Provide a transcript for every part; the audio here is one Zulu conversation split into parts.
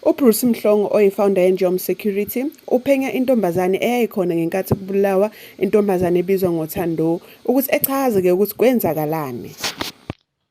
UBruce Mhlongo oyi-founder yeNjom Security uphenya intombazane eyayikhona ngenkathi kubulawa intombazane ebizwa ngoThando ukuthi echaze-ke ukuthi kwenzakalani.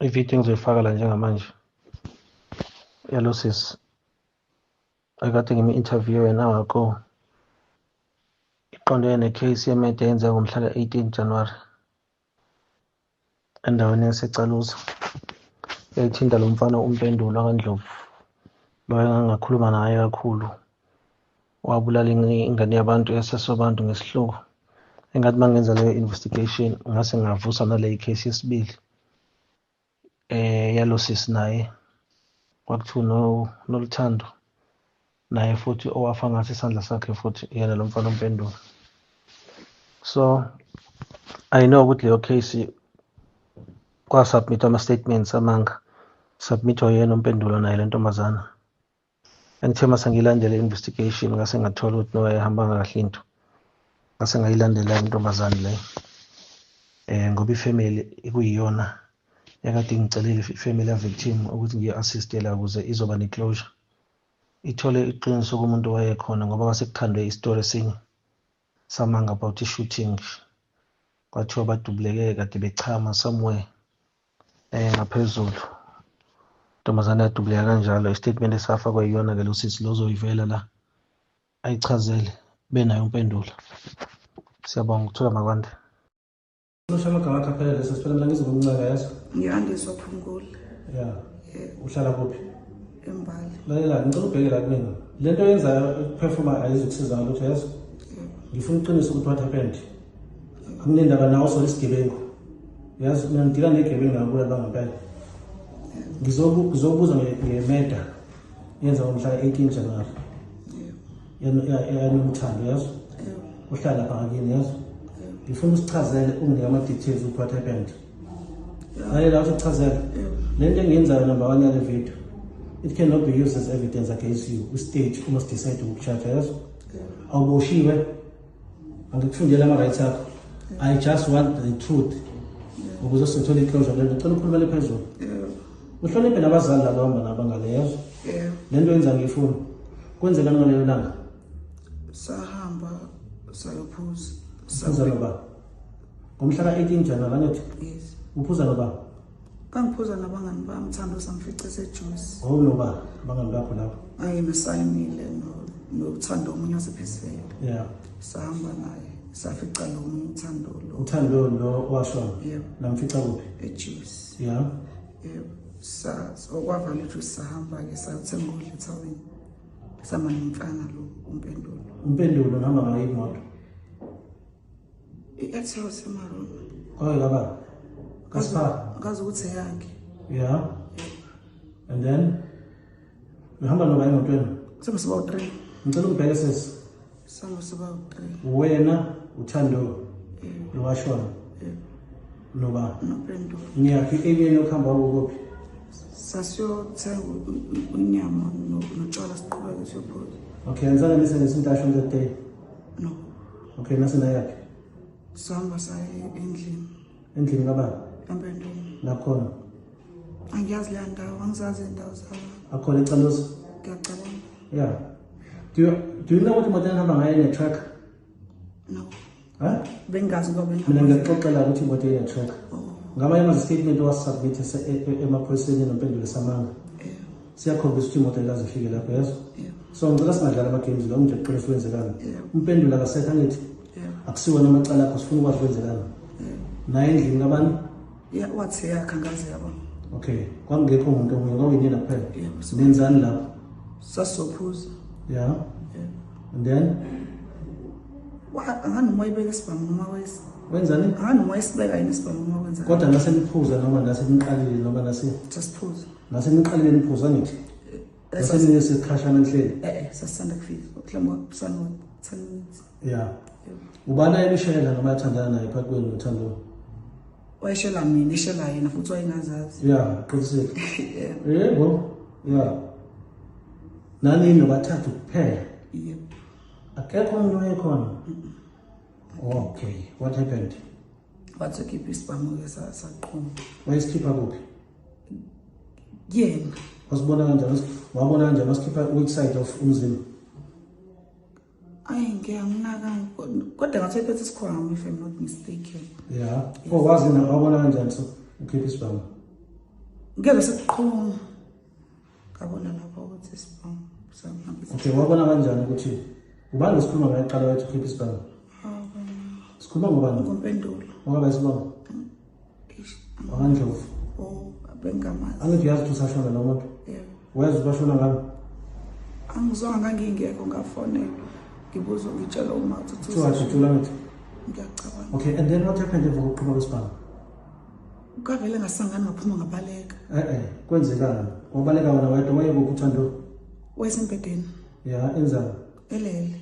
Ividiyo engizoyifaka la njengamanje yalo sisi akade ngimi-interview an hour ago iqondene ne-case yemede eyenzeka ngomhla ka-18 January endaweni yaseCaluza yayithinta lo mfana uMpendulo kaNdlovu lo engangakhuluma naye kakhulu wabulala ingane yabantu yasesobantu ngesihluku. Engathi uma ngenza leyo investigation ngase ngavusa naleyi case yesibili yalo sisi naye kwakuthiwa Noluthando naye futhi owafa ngathi isandla sakhe futhi yena lo mfana uMpendulo. So I know ukuthi leyo case kwasubmit ama-statements amanga submithwa yena uMpendulo naye le ntombazana. Engithe mase ngiyilandela i-investigation ngase ngathola ukuthi no ayihambanga kahle into, ngase ngayilandela intombazane leyo ngoba ifamily ikuyiyona ekade ingicelile ifamily ya-victim ukuthi ngiyi-assiste la ukuze izoba ne-closure, ithole iqiniso kumuntu owayekhona ngoba kwase kukhandwe isitori esinye samanga about i-shooting, kwathiwa badubuleke kade bechama somewhere ngaphezulu. Intombazane yadubuleka kanjalo, isitatimende esafakwa yiyona-ke lo sisi lo ozoyivela la ayichazele benayo impendulo. Siyabonga ukuthola makwande. Usho amagama akho aphelele sisi, phela mina ngizokuncenga yazi. Ngi-Andiswa Phungula. Yeah. Uhlala kuphi? Embali. Lalela, ngicela ubheke la kumina. Le nto oyenzayo ukuphefuma ayizukusiza ngalutho yazi. Ngifuna uqiniso ukuthi what happened. Anginendaba nawe usole isigebengu. Yazi mina ngidila negebengu nabulali bangempela. Ngizobuza ngemeda yenza ngomhla ka-18 January. YanoMthando yazi. Uhlala lapha ngakini yazi. Ngifuna usichazele unginike ama-details ukuthi what happened. Lalela usichazele. Le nto engiyenzayo number one yale video. It cannot be used as evidence against you. State uma decide ukuku-charge yazi. Awuboshiwe. Angikufundeli ama-rights akho. I just want the truth. Ukuze sizothola i-closure lento. Ngicela ukhulumele phezulu. Uhloniphe nabazali laba ohamba nabo ngale yazi. Le nto yenza ngiyifuna. Kwenzekani ngalelo langa? Sahamba sayophuza. Uphuza noba? Ngomhla ka-18 January angithi? Yes. Uphuza noba? Ngangiphuza nabangani bami, Thando samfice sejuice. Wawunoba abangani bakho lapho? Nganginosayinile noThando omunye wasephesheya. Yeah. Sahamba naye safica lo munye uThando lo. Uthando lo washona? Yebo. Namfica kuphi? Ejuice. Yeah. Yebo. Sa okwavala ijuice sahamba ke sayothenga ukudla ethawini. Sahamba nomfana lo uMpendulo. UMpendulo nihamba ngayo imoto? I-Etios eMarona. Kwaye laba? Kasipha? Ngazi ukuthi eyakhe. Yeah. And then uhamba noba emotweni? Sihamba siba u-3. Ngicela ungibheke sisi. Sihamba siba u-3. Wena uThando lowashona. Noba? NoMpendulo. Niyaphi emini yokuhamba ukuphi? Sasiyothenga unyama notshwala siqhubeke siyophuza. Okay, anizange nisebenzise intasho on that day? No. Okay, nase nayaphi? Sihamba saye endlini. Endlini kabani? EMpendulo. Nakhona? Angiyazi leya ndawo, angizazi iy'ndawo zabo. Akhona eCaluza? Ngiyacabanga. Yeah. Do you know ukuthi imoto enihamba ngayo ine-track? No. Huh? Bengingazi ngoba Mina ngiyakuxoxela ukuthi imoto ine-track. Ngamanye ama-statement owasubmit emaphoyiseni noMpendulo samanga. Siyakhombisa ukuthi imoto ayikaze ifike lapho yazo. So ngicela singadlali ama-games la unje kuqinisa kwenzekani. Umpendulo akasekho angithi? Akusiwona amacala akho, sifuna ukwazi kwenzekani. Naye endlini kabani? Yeah, wathi yakhe angazi yabo. Okay, kwakungekho umuntu omunye, kwakuyinina kuphela. Nenzani lapho? Sasizophuza. Yeah. And then Anganoma wayibeka isibhamu noma wayesi. Wenzani? Anganoma wayesibeka yini isibhamu noma wenzani. Kodwa nase niphuza noma nase niqalile noma nase Sasiphuza. Nase niqalile niphuza ngithi? Nase ninesikhashana nihleli? Sasisanda kufika. Mhlawumbe kusano 10 minutes. Yeah. Ubani ayemshela noma ayathandana naye phakathi kwenu noThando? Wayeshela mina, eshela yena futhi wayengazazi. Yeah, qinisile. Yebo. Yeah. Nani nobathathu kuphela? Yebo. Akekho umuntu oyekhona? Okay, what happened? Wathi ukhipha isibhamu ke saqhuma. Wayesikhipha kuphi? Kuyena. Wasibona kanjani? Wabona kanjani wasikhipha which side of umzimba? Ayi ngiyanginaka kodwa ngathi ephethe isikhwama if I'm not mistaken. Yeah. Oh wazi na wabona kanjani so ukhipha isibhamu? Ngeke sekuqhuma. Ngabona lapho ukuthi isibhamu samhambisa. Okay, wabona kanjani ukuthi ubani esikhuluma ngaye kuqala wathi ukhipha isibhamu? Sikhuluma ngobani? Ngompendulo. Wakaba isibhamu. WakaNdlovu. Oh, bengamazi. Angithi uyazi ukuthi usashona lo muntu. Yebo. Wazi ukuthi bashona ngami. Angizwanga ngangingekho ngafonelwa. Ngibuzwa ngitshela uma ukuthi Kuthiwa wajutshula ngithi. Ngiyacabanga. Okay, and then what happened emva kokuqhuma kwesibhamu? Kavele ngasangana ngaphuma ngabaleka. Eh kwenzekani? Wabaleka wena wedwa wayekuphi uThando? Wayesembhedeni. Ya, enzani? Elele.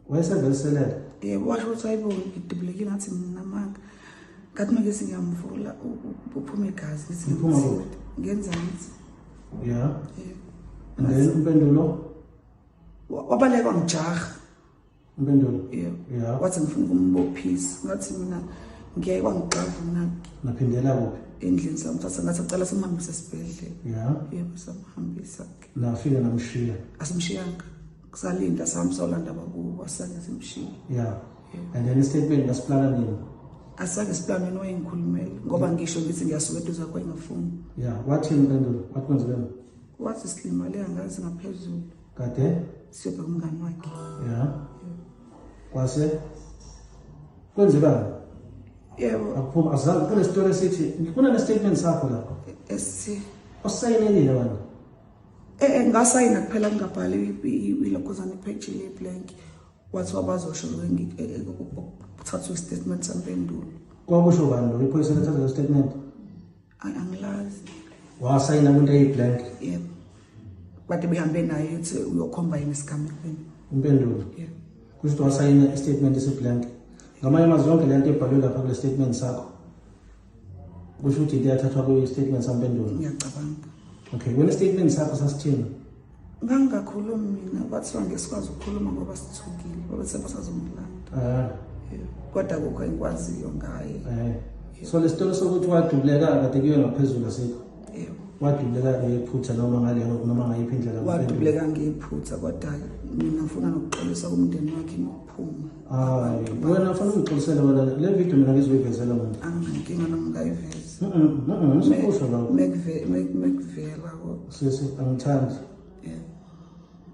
Wayesevele selele. Yebo, washo ukuthi hayibo ngidubulekile ngathi nginamanga. Ngathi uma ngithi ngiyamvula uphuma igazi ngithi Liphuma kuphi? Ngenzansi. Yeah. Yebo. And then umpendulo? Wabaleka wangijaha. Umpendulo? Yebo. Yeah. Wathi ngifuna ukumbophisa. Ngathi mina ngiyeke wangixavuna. Naphindela kuphi? Endlini samthatha ngathi acela simhambise esibhedlela. Yeah. Yebo samhambisa. Nafika namshiya. Asimshiyanga. Kusalinda samsolanda abakubo asake simshiya. Yeah. And then istatement nasiplana nini? Asake siplane wena wayengikhulumela ngoba ngisho ngithi ngiyasuka eduze kwakhe engafuni. Yeah, wathini impendulo? Wathi kwenzekeni? Wathi silimale angazi ngaphezulu. Kade? Siyobheka umngani wakhe. Yeah. Kwase kwenzekani? Yebo. Akuphuma azange kunesitori esithi kunale statement sakho lapho. Esithi osayinelile wena. Ngasayina kuphela ngingabhali ilokhuzana ipage le blank. Wathi wabazosho ukuthatha istatement sampendulo. Kwakusho bani lo iphoyisa lethatha lo statement? Angilazi. Wasayina umuntu eyi blank. Yebo. Bade behambe naye ethi uyokhomba yena esigamekweni. Impendulo. Yebo. Kusho ukuthi wasayina istatement esiblank. Ngamanye amazwi yonke lento ebhalwe lapha kule statement sakho. Kusho ukuthi into yathathwa kwi statement sampendulo. Ngiyacabanga. Okay, wena statement sakho sasithini? Ngangingakhulumi mina, bathiwa ngeke sikwazi ukukhuluma ngoba sithukile, babethi basazomlanda. Kodwa akukho engikwaziyo ngaye. So le story sokuthi wadubuleka kade kuyiwe ngaphezulu asikho. Yebo. Wadubuleka ngephutha noma ngaleyo noma ngayiphi indlela? Wadubuleka ngephutha kodwa mina ngifuna nokuxolisa kumndeni wakhe nokuphuma. Hayi, wena ufuna ukuxolisela wena le video mina ngizoyivezela mina. Anginankinga noma ungayiveza. Usukusho lokho. Mekuvela kodwa. Sisi angithandi. Yebo.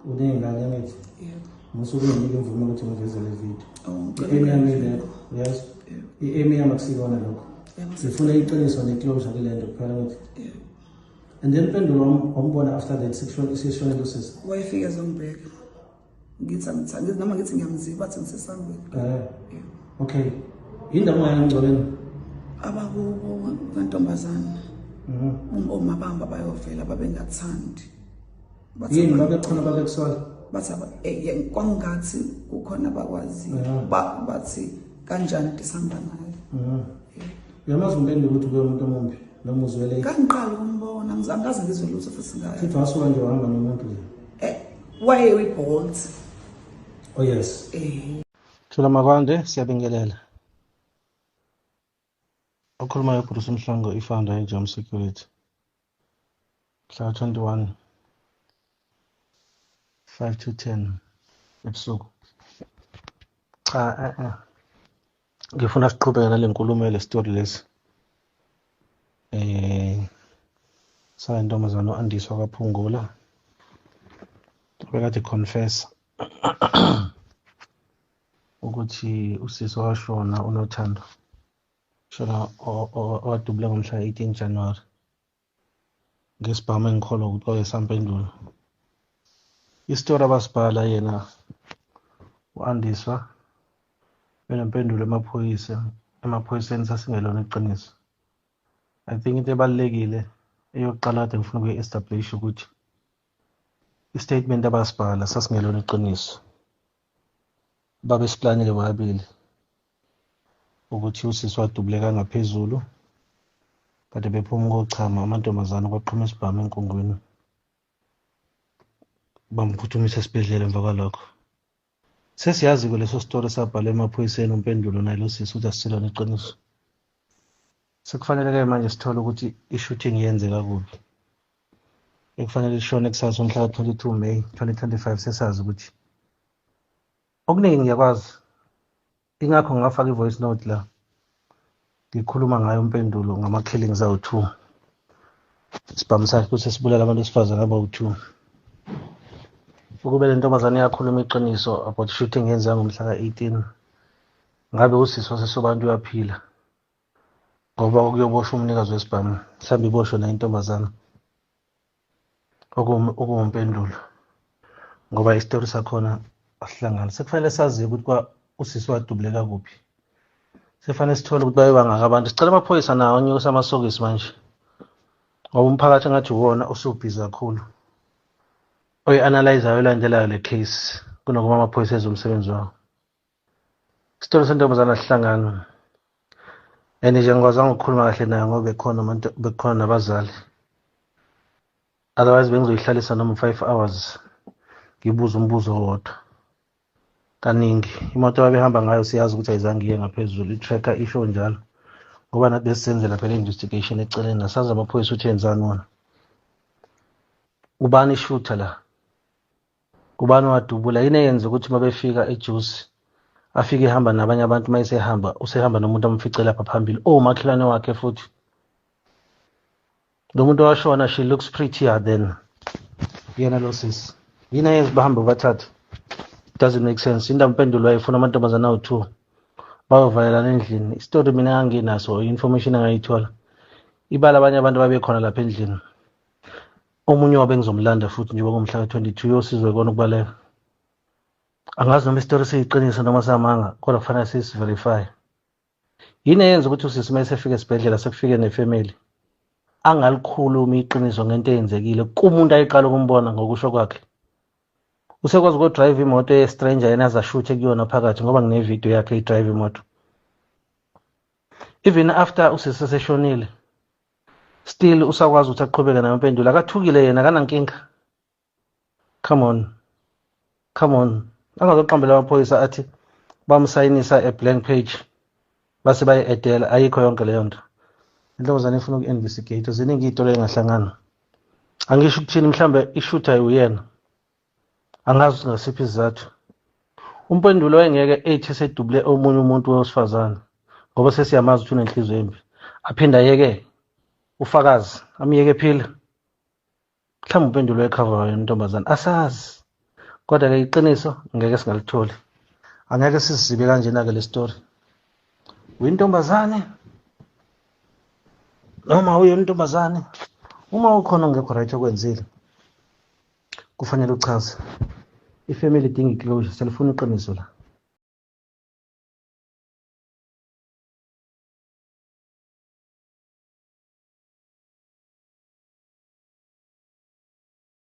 Uney'ngane angithi? Yebo. Musuke unginike imvume ukuthi ngiveze le video. Oh, I-aim yami ilekho, uyazi? I-aim yami akusiyona lokho. Ngifuna iqiniso ne-closure kule nto kuphela ngithi. Yebo. And then impendulo wambona after that sexual sisi. Wayefika ezongibheka. Ngithi angithandi noma ngithi ngiyamziba athi ngisesangweni. Okay. Yindaba ungaya emngcwabeni? Abakubo kantombazana. Omabamba bayovela babengathandi. Yini babekhona babekusola? Bathi kwangathi kukhona abakwaziyo. Bathi kanjani disihamba naye. Uyamazi umpendulo ukuthi ube umuntu omumbi noma uzwele? Kangiqala ukumbona, angikaze ngizwe lutho futhi ngaye. Futhi wasuka nje wahamba nomuntu nje. Waye uyiBolt. Oh yes. Thula Makwande, siyabingelela. Okhulumayo Bruce Mhlongo, ifounder ye-Jam Security. Mhla 21 5 to 10 ebusuku. Cha ngifuna siqhubeke nale nkulumo yale story lesi. Sale ntombazana u-Andiswa kaPhungula. Bekade confess ukuthi usisi washona uNothando. Shona owadubula ngomhla 18 January. Ngesibhamu engikholwa ukuthi kwakuyisampendulo. Isitori abasibhala yena u-Andiswa benempendulo emaphoyiseni sasingelona iqiniso. I think into ebalulekile eyokuqala kade ngifuna ukuyi-establish ukuthi i-statement abasibhala sasingelona iqiniso. Babesiplanile bobabili ukuthi usisi wadubuleka ngaphezulu kade bephuma ukochama amantombazane kwaqhuma isibhamu enkungwini. Bamphuthumisa esibhedlela emva kwalokho. Sesiyazi-ke leso story sabhalwa emaphoyiseni umpendulo naye lo sisi ukuthi asisilona iqiniso. Sekufanele-ke manje sithole ukuthi i-shooting yenzeka kuphi. Ekufanele ishone kusasa umhla ka-22 May 2025 sesazi ukuthi okuningi ngiyakwazi. Ingakho ngingafaka i-voice note la ngikhuluma ngayo impendulo ngama-killings awu-2. Isibhamu sakhe ukuthi sibulala abantu besifazane abawu-2. Ukube le ntombazane yakhuluma iqiniso about shooting yenzeka ngomhla ka-18, ngabe usisi waseSobantu uyaphila, ngoba ukuyoboshwa umnikazi wesibhamu, mhlawumbe iboshwe nayo intombazana okuwumpendulo, ngoba isitori sakhona asihlangani. Sekufanele sazi ukuthi kwa usisi wadubuleka kuphi. Sekufanele sithole ukuthi babe bangaka abantu. Sicela amaphoyisa nawo anyuse amasokisi manje, ngoba umphakathi engathi uwona usubhizi kakhulu oyi-analyzayo olandelayo le case kunokuba amaphoyisa enze umsebenzi wawo. Isitori sentombazane asihlangani, and nje angikwazanga ukukhuluma kahle nayo ngoba bekhona abantu, bekhona nabazali. Otherwise bengizoyihlalisa noma 5 hours ngibuze umbuzo owodwa kaningi. Imoto ababehamba ngayo siyazi ukuthi ayizange iye ngaphezulu, i-tracker isho njalo, ngoba nathi besisenzela phela i-investigation eceleni, asazi amaphoyisa ukuthi enzani wona. Ubani i-shooter la? Ubani owadubula? Yini eyenza ukuthi uma befika eJuice afike ehamba nabanye abantu, uma esehamba usehamba nomuntu amfice lapha phambili owumakhelwane wakhe futhi? Lo muntu owashona, she looks prettier than yena lo sisi. Yini eyenza bahambe bathathu? Doesn't make sense. Indaba impendulo wayefuna amantombazane awu-2 bayovalelana endlini. Isitori mina enganginaso, i-information engayithola, ibala abanye abantu ababekhona lapha endlini. Omunye wabo engizomlanda futhi njengoba ngomhla ka-22 yosizwe kona ukubaleka. Angazi noma isitori siyiqiniso noma samanga, kodwa kufanele sisi-verify. Yini eyenza ukuthi usisi uma esefika esibhedlela sekufike nefamily angalikhulumi iqiniso ngento eyenzekile kumuntu ayiqala ukumbona? Ngokusho kwakhe usekwazi ukudrayiva imoto ye-stranger, yena aze ashuthe kuyona phakathi, ngoba ngine-video yakhe i-drive imoto. Even after usisi eseshonile, still usakwazi ukuthi aqhubeke nayo impendulo, akathukile yena, akanankinga. Come on, come on, angazoqambela amaphoyisa athi bamsayinisa a blank page base bayi-edela. Ayikho yonke leyo nto. Intombazane ifuna uku-investigate. Ziningi iy'tolo ey'ngahlangana. Angisho ukuthini, mhlawumbe i-shooter uyena, angazi ukuthi ngasiphi isizathu. Umpendulo wayengeke ethi esedubule omunye umuntu wesifazane, ngoba sesiyamazi ukuthi unenhliziyo embi, aphinde ayeke ufakazi, amyeke ephila. Mhlawumbe umpendulo wekhava yona intombazane, asazi. Kodwa-ke iqiniso ngeke singalitholi, angeke sizizibe kanjena-ke le story. Uyintombazane noma uyona intombazane, uma ukhona ongekho right okwenzile, kufanele uchaze. Ifamily idinga i-closure, selifuna iqiniso la.